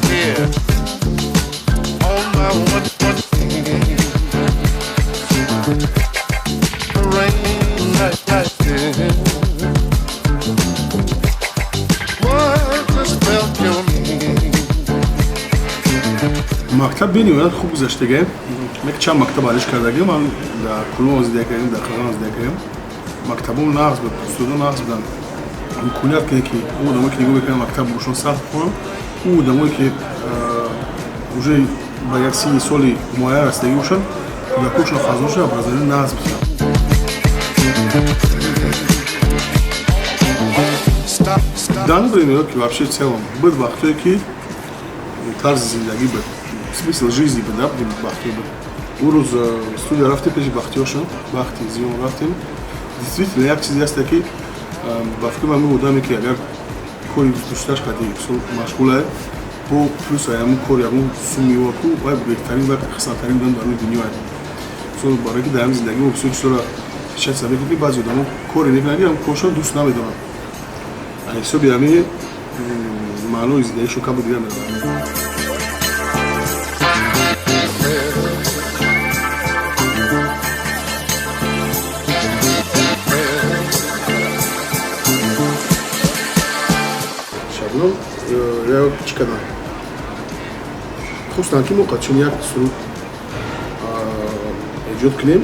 Here on my one, one rain like this. What the spell kill me? Мактаб бениҳоят хуб гузаштагем. Як чанд мактаб алиш кардагем. Ман дар Кулон зиндагӣ кардем, дар Қирғизон зиндагӣ кардем. Мактабҳо нағз буд, устодо нағз буданд. Имконият ки ӯ одамое ки нигоҳ мекунанд, мактаб бошон сахт хонанд, ӯ одамое ки уже ба як синни соли муайян расидагӣ бошанд, кӯдакошон, фарзандошон образование нағз бисёранд. Stop, stop. Дан время ки вообще в целом буд, вақтое ки тарзи зиндагӣ буд, смысл жизни буд, да, будем бахтиёр буд. Ӯ рӯз студия рафтем пеши Бахтиёршон, Бахти Зиён рафтем. Действительно, як чизе ҳаста, ки ба фикри ман, одаме ки агар кори дӯсташ қади машғулае, бо плюс ҳамун кор ягон сум меовард, вай беҳтарин ва хусантарин одам дар рӯи дунёе. Мисол, барое ки дар ҳамин зиндагӣ мо бисёр чизҳоро встречаться мекунем, ки баъзе одамо коре мекунанд, ки ҳамн коршон дӯст намедоранд, ҳисоби ҳамин маънои зиндагишон кам дигар меравад. Шабнам я чӣ кардам, хостанд, ки мо қадчун як суруд эҷод кунем.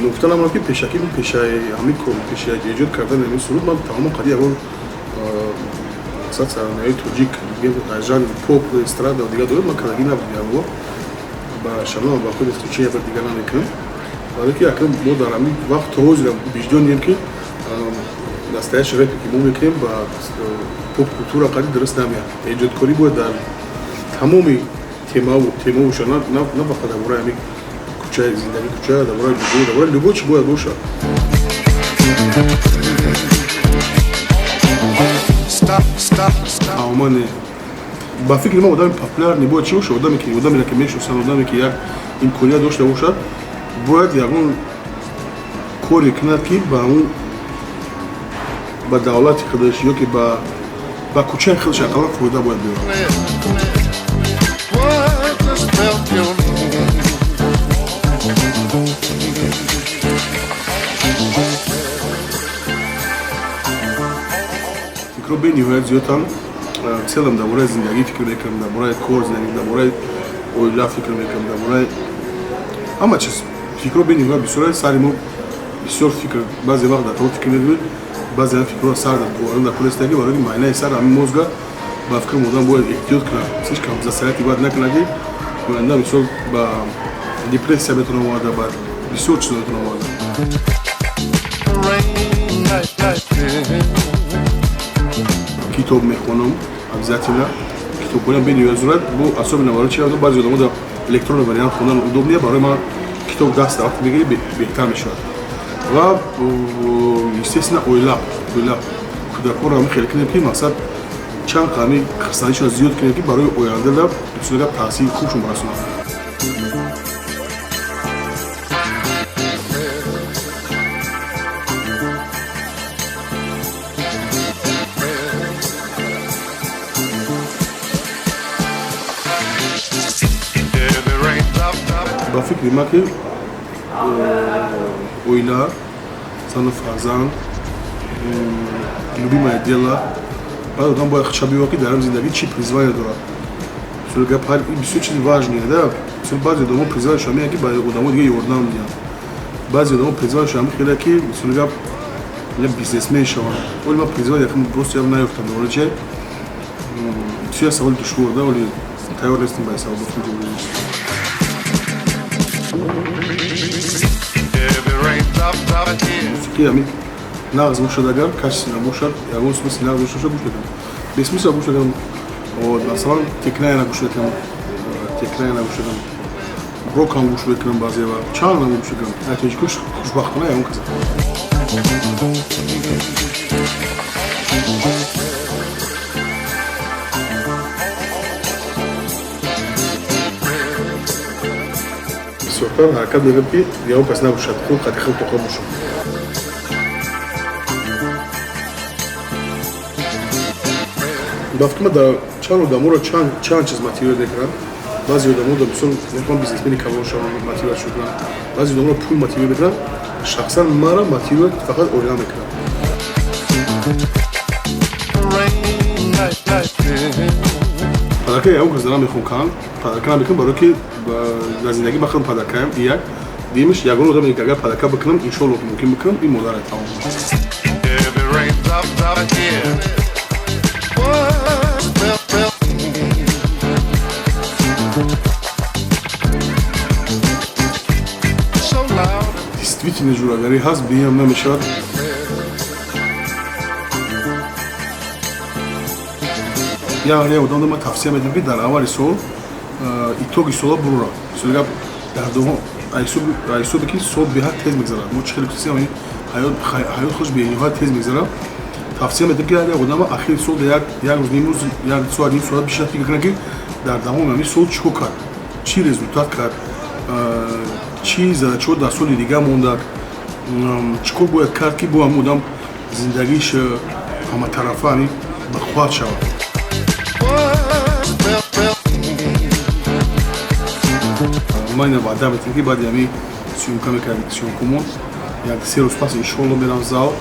Нукта намонад, ки пешакӣ, пешаи ҳамин кор, пешаи эҷод кардани ҳамин суруд, ман тамоман қади ягон мақсад саронаҳои тоҷик дар жанри поп, эстрада ва дигар дорад, ман кардагӣ набуд. Ягон ба Шабнам ба худ чи ягон дигар намекунам, барое ки акнун мо дар ҳамин вақт то ҳозир убеждёнем, ки настоящий рэпе ки мо мекунем, ба поп культура қади дуруст намеяд. Эҷодкорӣ бояд дар тамоми темаву бошад, на фақат дар бораи ҳамин кӯчаи зиндагӣ, кӯча, дар бораи любой, дар бораи любой чи бояд бошад. Stop, stop, stop. Тамоман ба фикри ман, одами популярный бояд чӣ бошад? Одаме ки, одамеро ки мешиносанд, одаме ки як имконият дошта бошад, бояд ягон коре кунад, ки ба ҳамун, ба давлати худаш ё ки ба кӯчаи худаш ақаллан фоида бояд биёрад. What the spell kill me? Фикрҳо бениҳоят зиёдтан. Целом дар бораи зиндагӣ фикр мекунам, дар бораи кор, зиндагӣ, дар бораи оила фикр мекунам, дар бораи ҳама чиз фикрҳо бениҳоят бисёр. Сари мо бисёр фикр, баъзе вақт дар то фикр мекунед, баъзе вақт фикрҳо сар дар кулестаги, барои ки майнаи сар, ҳамин мозга, ба фикри одам бояд эҳтиёт кунад, слишком засорять бояд накунад, ки оянда мисол ба депрессия метавона оварда, ба бисёр чизо метавона оварда. Rain like this. Китоб мехонам обязательно. Китобхонам бениҳоят зурат бо, особенно барои чи, баъзе одамо дар электронный вариант хондан удобнее, барои ман китоб даст вақте мегирӣ, беҳтар мешавад. Ва естественно оила, кӯдакҳоро ҳамин хеле кунем, ки мақсад чанд қадами хурсандишонро зиёд кунем, ки барои оянда да бисёр гап таъсири хубшон барасонад. Heavy raindrop, drop. Ба фикри ман, ки оила, зану фарзанд, любимое дело, баъд одам бояд худша биёвад, ки дар ҳам зиндагӣ чӣ призвание дорад. Мисол гап, ҳар бисёр чизи важные да. Мисол, баъзе одамо призванияшон ҳамин, ки ба одамо дига ёрдам диҳанд, баъзе одамо призванияшон ҳамин хеле, ки мисол гап, я бизнесмен шаванд. Оли ман призвание просто я наёфтам. Оли че, бисёр саволи душвор да, оли тайёр нестем ба ин савол гуфтем ҷавоб. Heavy raindrop, drop here. Мусиқӣ ҳамин нағз бошад, агар качественно бошад, ягон смысли нағз бошад, гӯш мекунам. Бесмысл гӯш мекунам. Вот, масалан, Tech N9ne гӯш мекунам, Tech N9ne гӯш мекунам, рокам гӯш мекунам, баъзе вақт чанд нам гӯш мекунам. Ай тоҷикош, хушбахтона, ягон каса. Бисёртар ҳаракат мекунам, ки ягон кас набошад, худ қадри худ тоқат бошам. Ба фикр, дар чанд одаморо чанд чиз мотивировать мекунад. Баъзе одамо, мисол, мехоҳанд бизнесмени калон шаванд, мотивация кунанд, баъзе одаморо пул мотивировать мекунад. Шахсан мара мотивировать фақат оила мекунад. Rain like like Подарка ягон кас дара мехоҳам кунам, подарка намекунам, барое ки дар зиндагӣ ба худам подаркаям. Як дуюмиш, ягон одаме ки агар подарка бикунам, иншоалло, мумкин бикунам, ин модаре, тамом. Every raindrop drop here. What well, well. So loud. Действительно, ҷурагарӣ ҳаст, биям намешавад. Як одам ман тавсия медиҳам, ки дар аввали сол итоги сола бурурад. Мисоли гап, дар дуюм ҳисобе ки сол беҳад тез мегзарад, мо чӣ хеле кусем, ҳаёт хуш бениҳоят тез мегзарад. Тавсия медиҳам, ки ҳар як одама ахири сол як рӯз, нимрӯз, як соат, ним соат бишинад, фикр кунад, ки дар давоми ҳамин сол чӣ кор кард, чӣ результат кард, чӣ задачаҳо дар соли дига мондад, чӣ кор бояд кард, ки бо ҳамин одам зиндагиш ҳаматарафа ҳамин бахувват шавад. What well, well. Ман ина ваъда метиҳам, ки баъди ҳамин съёмка мекардем, съёмкумон як 3 рӯз пас, иншоалло, мерам зал.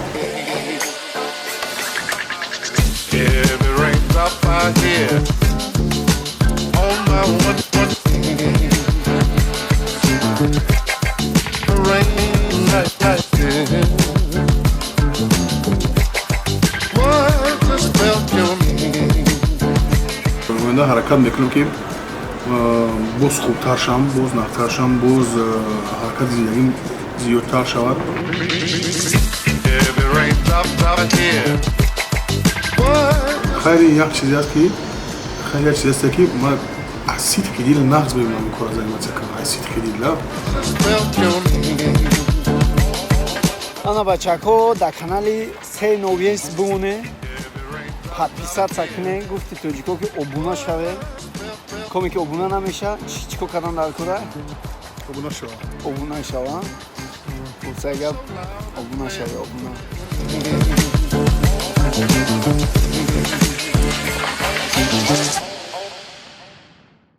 Every raindrop I hear on my one, one. Rain like like this. What the spell to me? Оянда ҳаракат мекунам, ки боз хубтар шавам, боз нағзтар шавам, боз ҳаракати зиндагим зиёдтар шавад. Every raindrop drop I hear. What Хайри як чизе аст ки, хайр, як чизе аст, ки ман аз сидқи дил нағз мебинам ин кора заниматься кунам, аз сидқи дил, да. the spell to me? Ана, бачако, дар канали се новес бимоне, подписаться куне. Гуфти тоҷико, ки обуна шаве. Коме ки обуна намеша, чӣ кор кардан дар кора? Обуна шава. Обуна шава. Гуфтаи гап, обуна шаве, обуна.